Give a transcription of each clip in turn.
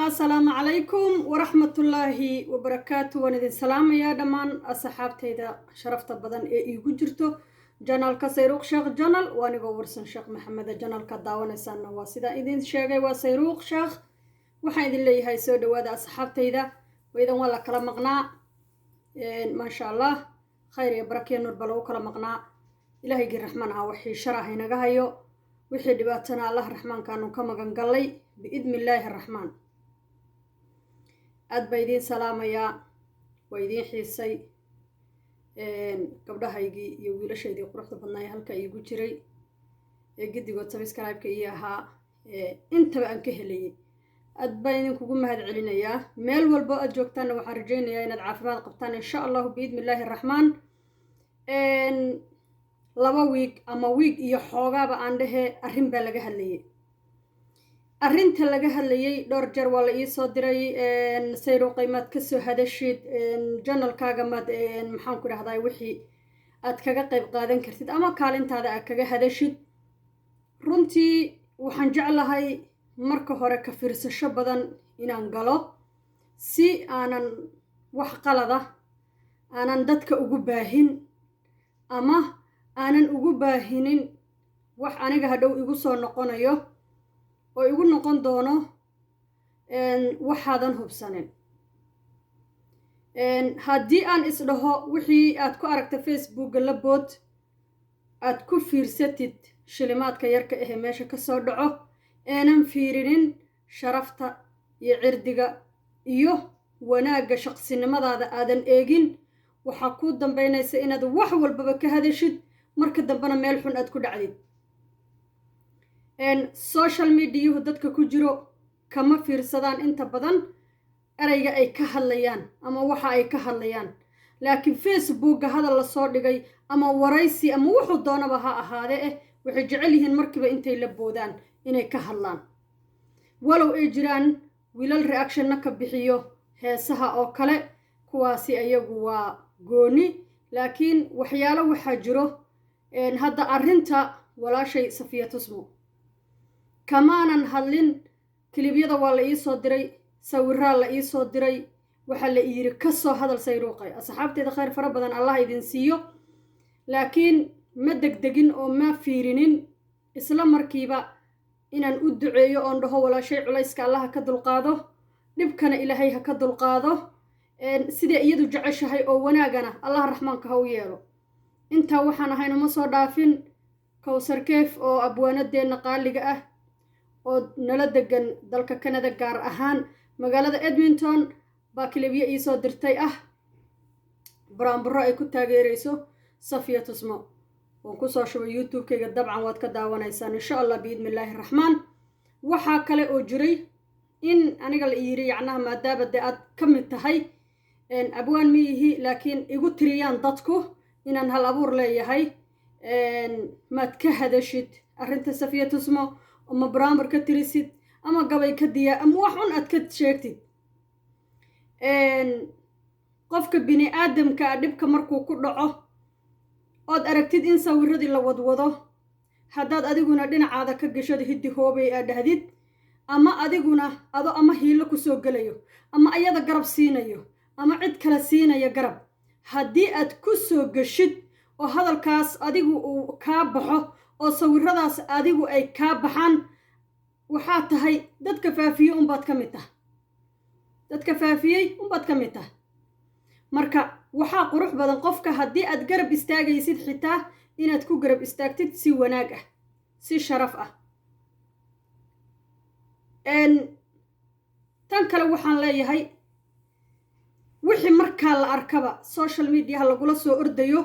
Asalaamu calaykum waraxmatullaahi wabarakaatu. Waan idin salaamayaa dhammaan asxaabtayda sharafta badan ee iigu jirto channelka Sayruuq Sheekh Channel. Waa anigoo Warsan Sheekh Maxameda. Channelka daawanaysaana waa sidaan idin sheegay, waa Sayruuq Sheekh. Waxaan idin leeyahay soo dhawaada, asxaabtayda. Waydan waa la kala maqnaa, maasha Allah, khayr iyo barakiya nuur baa lagu kala maqnaa. Ilahaygii raxmaan ah wixii shar ah inaga hayo, wixii dhibaatana Allah raxmaankaanu ka magan gallay, biidni illaahi araxmaan. Aad baa idiin salaamayaa, waa idiin xiisay, gabdhahaygii iyo wiilashaydii quruxda badnaay halka iigu jiray ee giddigood subscribe-ka ii ahaa, intaba aan ka helayay. Aad baan idinkugu mahad celinayaa. Meel walbo aad joogtaanna waxaan rajaynayaa inaad caafimaad qabtaan, insha Allahu, biidni illaahi araxmaan. 2 wiig ama wiig iyo xoogaaba aan dhehee, arrin baa laga hadlayay. Arrinta laga hadlayay dhowr jeer waa la iisoo diray: "Sayruuqay, maad kasoo hadashid channelkaaga, maad, maxaan ku dhahdaa, wixii aad kaga qayb qaadan kartid ama kaalintaada aad kaga hadashid." Runtii waxaan jeclahay marka hore ka fiirsasho badan inaan galo, si aanan wax qalada aanan dadka ugu baahin ama aanan ugu baahinin wax aniga hadhow igu soo noqonayo oo igu noqon doono waxaadan hubsanin. Haddii aan isdhaho wixii aad ku aragta Facebooka la bood, aad ku fiirsatid shilimaadka yarka ahee meesha ka soo dhaco, aanan fiirinin sharafta iyo cirdiga iyo wanaagga shaqsinimadaada aadan eegin, waxaa kuu dambaynaysa inaad wax walbaba ka hadashid, marka dambena meel xun aad ku dhacdid. Social mediahu dadka ku jiro kama fiirsadaan inta badan ereyga ay ka hadlayaan ama waxa ay ka hadlayaan, laakiin Facebooka hadal lasoo dhigay ama waraysi ama wuxuu doonaba ha ahaadee waxay jecel yihiin markiiba intay la boodaan inay ka hadlaan, walow ay jiraan wiilal reactionna ka bixiyo heesaha oo kale. Kuwaasi ayagu waa gooni, laakiin waxyaalo waxaa jiro. Hadda arrinta walaashay Safiya Tusmo kamaanan hadlin. Clipyada waa la iisoo diray, sawiraa la iisoo diray, waxaa la yiri: "Ka soo hadal, Sayruuqay." Asxaabteeda khayr fara badan Allah idin siiyo, laakiin ma degdegin oo ma fiirinin isla markiiba inaan u duceeyo oon dhaho: "Walaashay culayska Allah ka dulqaado, dhibkana Ilaahay ha ka dulqaado, siday iyadu jeceshahay oo wanaagana Allah raxmaanka ha u yeelo." Intaa waxaan ahayn uma soo dhaafin. Kowsar Keef oo abwaanadeenna qaaliga ah oo nala degan dalka Canada, gaar ahaan magaalada Edmonton, baa clipyo iisoo dirtay ah buraanburo ay ku taageerayso Safiya Tusmo. Waan kusoo shubay YouTube-kayga, dabcan waad ka daawanaysaan, insha Allah, biidni illaahi raxmaan. Waxaa kale oo jiray in aniga la yiri, yacnaha, maadaama dee aad ka mid tahay, abwaan ma yihi, laakiin igu tiriyaan dadku inaan hal abuur leeyahay, maad ka hadashid arrinta Safiya Tusmo ama buraanbur ka tirisid ama gabay ka diyaa ama wax un aad ka sheegtid. Qofka bini aadamka ah dhibka markuu ku dhaco ood aragtid in sawiradii la wadwado, haddaad adiguna dhinacaada ka gashado, hiddi hoobay aad dhahdid, ama adiguna ado ama hiilo kusoo gelayo ama ayada garab siinayo ama cid kale siinaya garab, haddii aad ku soo geshid oo hadalkaas adigu uu kaa baxo oo sawiradaas adigu ay kaa baxaan, waxaa tahay dadka faafiye unbaad ka mid tahay, dadka faafiyey unbaad ka mid tahay. Marka waxaa qurux badan qofka haddii aad garab istaagaysid xitaa inaad ku garab istaagtid si wanaag ah, si sharaf ah. Tan kale waxaan leeyahay, wixii markaa la arkaba social mediaha lagula soo ordayo,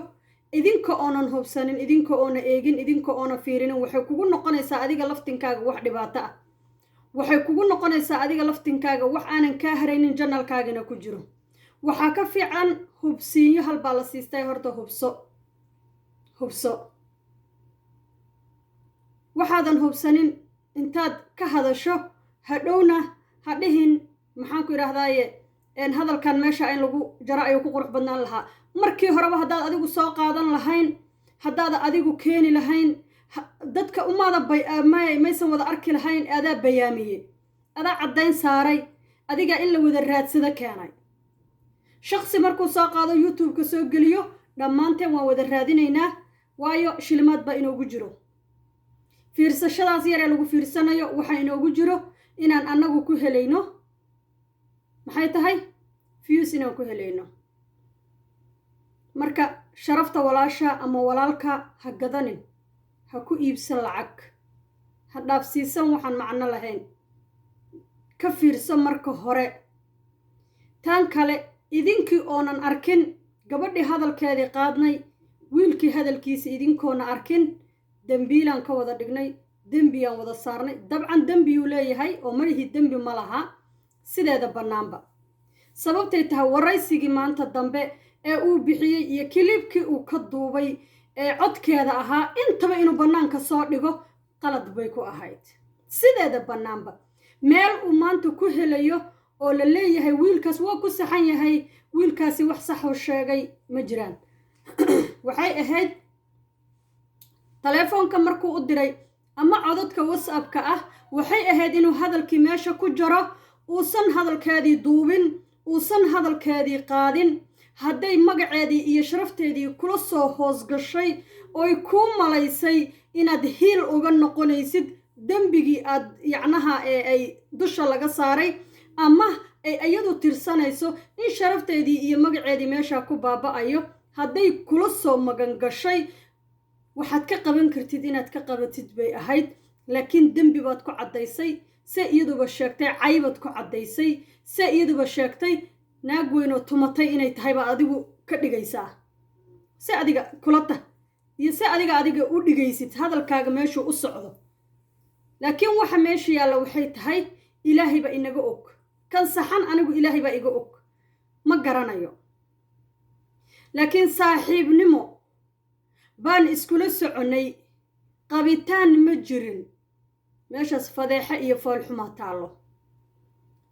idinka oonan hubsanin, idinka oona eegin, idinka oona fiirinin, waxay kugu noqonaysaa adiga laftinkaaga wax dhibaato ah. Waxay kugu noqonaysaa adiga laftinkaaga wax aanan kaa haraynin, channelkaagana ku jiro. Waxaa ka fiican hubsiinyo halbaa la siistay. Horta hubso, hubso. Waxaadan hubsanin intaad ka hadasho, hadhowna ha dhihin, maxaan ku idhaahdaaye, hadalkan meesha in lagu jaro ayuu ku qurux badnaan lahaa. Markii horeba haddaad adigu soo qaadan lahayn, haddaad adigu keeni lahayn, dadka umaada maysan wada arki lahayn. Adaa bayaamiyey, adaa caddayn saaray. Adigaa in la wada raadsado keenay. Shaksi markuu soo qaado, YouTube-ka soo geliyo, dhammaanteen waan wada raadinaynaa, waayo shilimaad baa inoogu jiro. Fiirsashadaas yaree lagu fiirsanayo waxaa inoogu jiro inaan annagu ku helayno, maxay tahay, views inaan ku helayno. Marka sharafta walaasha ama walaalka ha gadanin, ha ku iibsan lacag, ha dhaafsiisan waxaan macno lahayn. Ka fiirso marka hore. Tan kale, idinkii oonan arkin gabadhii hadalkeedii qaadnay, wiilkii hadalkiisa idinkoona arkin, dembiilaan ka wada dhignay, dembiyaan wada saarnay. Dabcan dembiyuu leeyahay oo marihii dembi ma laha sideeda bannaanba. Sababtay tahay, waraysigii maanta dambe ee uu bixiyey iyo clip-kii uu ka duubay ee codkeeda ahaa, intaba inuu bannaanka soo dhigo qalad bay ku ahayd sideeda bannaanba. Meel uu maanta ku helayo oo la leeyahay wiilkaas waa ku saxan yahay, wiilkaasi wax saxuu sheegay, ma jiraan. Waxay ahayd taleefoonka markuu u diray ama codadka WhatsApp-ka ah, waxay ahayd inuu hadalkii meesha ku jaro, uusan hadalkeedii duubin, uusan hadalkeedii qaadin. Hadday magaceedii iyo sharafteedii kula soo hoosgashay oy kuu malaysay inaad hiil uga noqonaysid dembigii aad yacnaha ee ay dusha laga saaray, ama ay iyadu tirsanayso in sharafteedii iyo magaceedii meeshaa ku baaba'ayo, hadday kula soo magan gashay, waxaad ka qaban kartid inaad ka qabatid bay ahayd. Laakiin dembi baad ku caddaysay, se iyaduba sheegtay, caybaad ku caddaysay, se iyaduba sheegtay, naag weynoo tumatay inay tahay baad adigu ka dhigaysaa. Se adiga kula tah iyo se adiga u dhigaysid hadalkaaga meeshuu u socdo. Laakiin waxa meesha yaalla waxay tahay, Ilaahay baa inaga og kan saxan. Anigu Ilaahay baa iga og, ma garanayo. Laakiin saaxiibnimo baan iskula soconnay, qabitaan ma jirin. Meeshaas fadeexe iyo foolxuma taallo.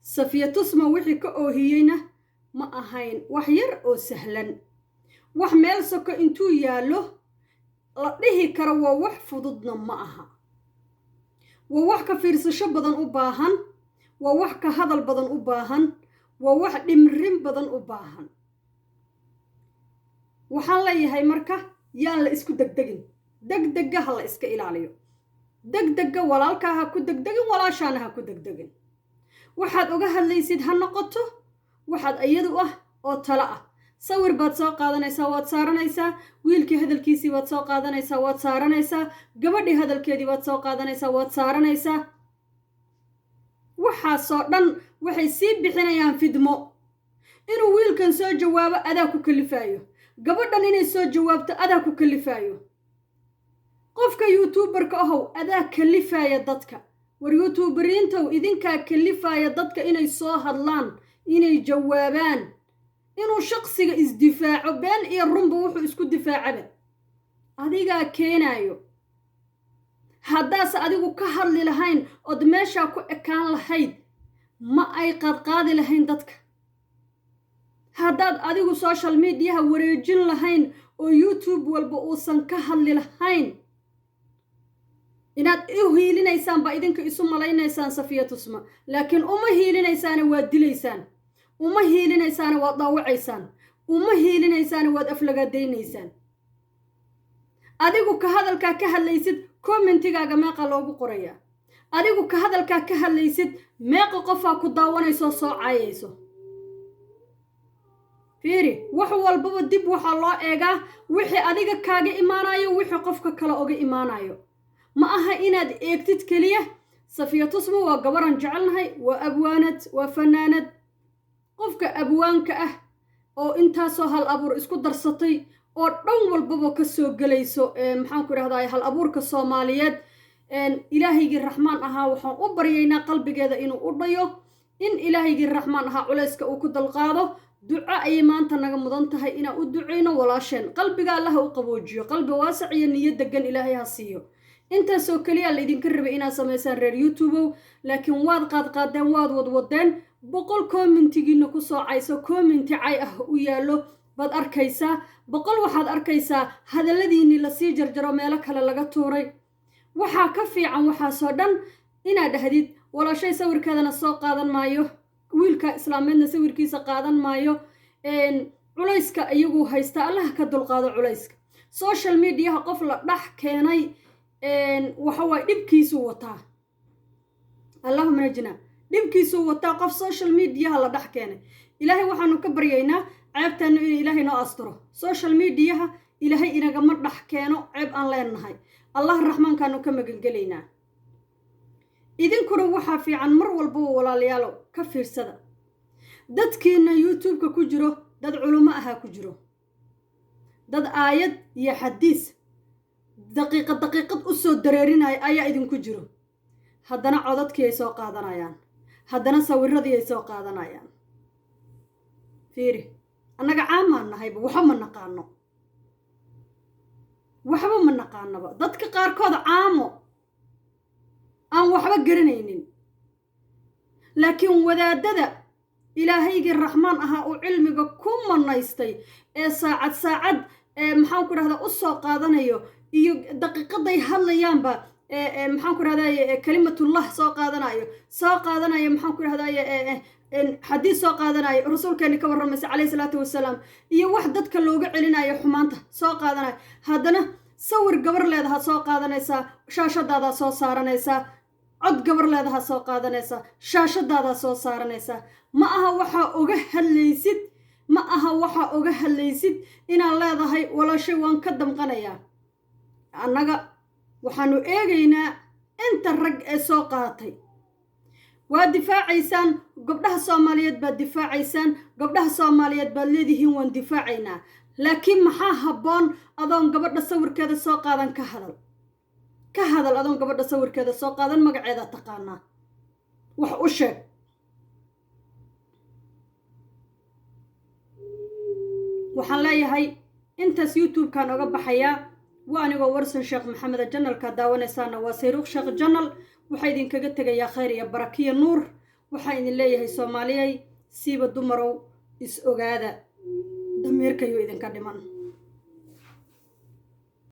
Safiya Tusma wixii ka oohiyeyna ma ahayn wax yar oo sahlan, wax meel soko intuu yaallo la dhihi karo waa wax fududna ma aha. Waa wax ka fiirsasho badan u baahan, waa wax ka hadal badan u baahan, waa wax dhimrin badan u baahan. Waxaan leeyahay marka, yaan la isku degdegin. Degdega ha la iska ilaaliyo. Degdega walaalkaa ha ku degdegin, walaashaana ha ku degdegin. Waxaad uga hadlaysid ha noqoto waxaad iyadu ah oo talo ah. Sawir baad soo qaadanaysaa, waad saaranaysaa. Wiilkii hadalkiisii baad soo qaadanaysaa, waad saaranaysaa. Gabadhii hadalkeedii baad soo qaadanaysaa, waad saaranaysaa. Waxaasoo dhan waxay sii bixinayaan fidmo. Inuu wiilkan soo jawaabo adaa ku kalifaayo, gabadhan inay soo jawaabto adaa ku kalifaayo. Qofka YouTuber-ka ahow, adaa kalifaaya dadka. War YouTuber-iintow, idinkaa kalifaaya dadka inay soo hadlaan, inay jawaabaan, inuu shaqsiga isdifaaco. Been iyo runba wuxuu isku difaacaba adigaa keenaayo. Haddaase adigu ka hadli lahayn ood meeshaa ku ekaan lahayd, ma ay qaadqaadi lahayn dadka. Haddaad adigu social media-ha wareejin lahayn oo YouTube walba uusan ka hadli lahayn, inaad u hiilinaysaan baa idinka isu malaynaysaan Safiya Tusma, laakiin uma hiilinaysaane waad dilaysaan, uma hiilinaysaane waad dhaawacaysaan, uma hiilinaysaane waad aflagaadaynaysaan. Adigu ka hadalkaa ka hadlaysid, comment-igaaga meeqa loogu qorayaa? Adigu ka hadalkaa ka hadlaysid, meeqa qofaa ku daawanayso, soo caayayso? Fiiri, wax walbaba dib waxaa loo eegaa wixii adiga kaaga imaanayo, wixii qofka kale oga imaanayo. Ma aha inaad eegtid keliya Safiya Tusma waa gabaran jecelnahay, waa abwaanad, waa fanaanad. Qofka abwaanka ah oo intaasoo hal abuur isku darsatay oo dhan walbaba ka soo gelayso, maxaan ku idhahdaa, hal abuurka Soomaaliyeed, Ilaahaygii Raxmaan ahaa waxaan u baryaynaa qalbigeeda inuu u dhayo, in Ilaahaygii Raxmaan ahaa culayska uu ku dalqaado. Duco ayay maanta naga mudan tahay inaan u ducayno walaasheen. Qalbiga Allaha u qaboojiyo, qalbi waasac iyo niyad degan Ilaahay ha siiyo. Intaasoo keliya laydinka rabay inaad samaysaan, reer YouTubow, laakiin waad qaadqaadeen, waad wadwadeen. 100 comment-igiina ku soo cayso, comment-i cay ah u yaallo baad arkaysaa. 100 waxaad arkaysaa hadalladiinii lasii jarjaro, meelo kale laga tuuray. Waxaa ka fiican waxaasoo dhan inaad dhahdid, walaashay sawirkeedana soo qaadan maayo. Wiilka islaameedna sawirkiisa qaadan maayo. Culayska iyagu haysta, Allaha ka dulqaado culayska. Social mediaha qof la dhex keenay waxa waaye dhibkiisuu wataa. Allahuma najina. Dhibkiisuu wataa qof social mediaha la dhex keenay. Ilaahay waxaanu ka baryaynaa ceebtaanu inuu Ilaahay noo asturo. Social mediaha Ilaahay inagama dhex keeno ceeb aan leenahay. Allah Raxmaankaanu ka magangelaynaa. Idinkuna waxaa fiican mar walbaba, walaalayaalo, ka fiirsada dadkiina YouTube-ka ku jiro. Dad culummo ahaa ku jiro, dad aayad iyo xadiis daqiiqad daqiiqad u soo dareerinaya ayaa idinku jiro. Haddana codadkii ay soo qaadanayaan, haddana sawiradii ay soo qaadanayaan. Fiiri, annaga caamaan nahayba, waxba ma naqaano, waxba ma naqaanaba. Dadka qaarkood caamo aan waxba garanaynin, laakiin wadaadada Ilaahaygii Raxmaan ahaa uu cilmiga ku manaystay ee saacad saacad maxaan ku dhahdaa u soo qaadanayo iyo daqiiqaday hadlayaanba, maxaan ku dhahdaye, kalimatullah soo qaadanayo, soo qaadanayo, maxaan ku dhahdaye, xadiis soo qaadanayo rasuulkeeni ka warramaysa caleyhi salaatu wasalaam, iyo wax dadka looga celinayo xumaanta soo qaadanayo, haddana sawir gabar leedaha soo qaadanaysaa, shaashadaadaa soo saaranaysaa. Cod gabar leedaha soo qaadanaysaa, shaashadaadaa soo saaranaysaa. Ma aha waxaa uga hadlaysid, ma aha waxaa uga hadlaysid inaad leedahay walaashay waan ka damqanayaa. Annaga waxaanu eegaynaa inta rag ee soo qaatay. Waa difaacaysaan gabdhaha Soomaaliyeed, baad difaacaysaan gabdhaha Soomaaliyeed, baad leedihiin waan difaacaynaa, laakiin maxaa habboon? Adoon gabadha sawirkeeda soo qaadan ka hadal, ka hadal. Adoon gabadha sawirkeeda soo qaadan, magaceeda taqaanaa, wax u sheeg. Waxaan leeyahay intaas YouTube-kan oga baxayaa. Waa anigoo Warsan Sheekh Maxameda, channelka daawanaysaana waa Sayruuq Sheekh Channel. Waxaa idinkaga tegayaa khayr iyo barakiyo nuur. Waxaa idin leeyahay, Soomaaliyay, siiba dumarow, is ogaada, damiirkayuu idinka dhiman.